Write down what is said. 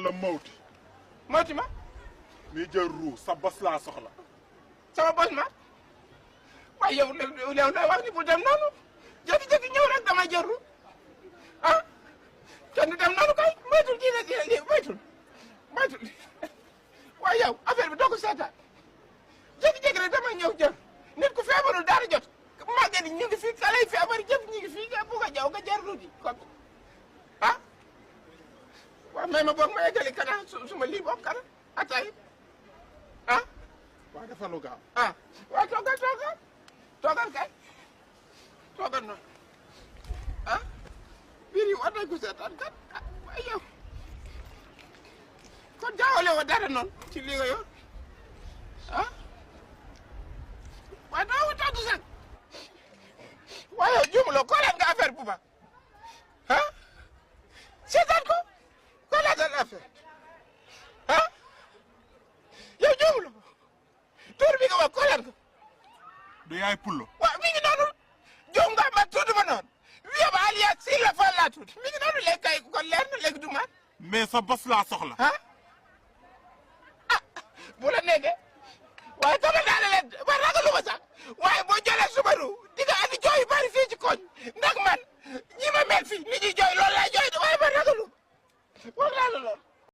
man la Mawti. Mawti ma. mi jël ruu sa bos laa soxla. sama bos ma. waaye yow lay wax ni bu dem noonu. jékki-jékki ñëw rek dama jël ruu. ah. kenn du dem noonu kay moytul lii moytul. waaye yow affaire bi doo ko seetaan. jékki-jékki rek dama ñëw jël. nit ku feebarul dara jot. màgget yi ñu ngi fii xale yi feebar jëpp ñu ngi fii nga bugg a jaw nga jël ruu ji comme ah. waaw mais ma boog ma yeggali kanam su ma lii boog kanam atay ah. waaw dafa lu gaaw. ah waaw toogal kay toogal noonu ah. biir yi war nañ ko seetaan kat ah waaye yow kon jaawale wa dara noonu ci li nga yor ah. waaye doo wu tontu sax waaye yow juumuloo koo leen nga affaire bu baax ah seetaan ko. koo laatal affaire ah yow juumuloo tur bi nga wax koo leen ko. du yaay pullo. waaw mi ngi noonu juum nga ma tudd ma noonu wii ba alias si la fa laa tudd mi ngi noonu léegi kay kon leer na léegi du ma. mais sa bos laa soxla. ah bu la nekkee waaye tamit daal leen ba ragalu ma sax waaye boo jëlee subaru di nga andi coow yu bari fii ci koñ ndax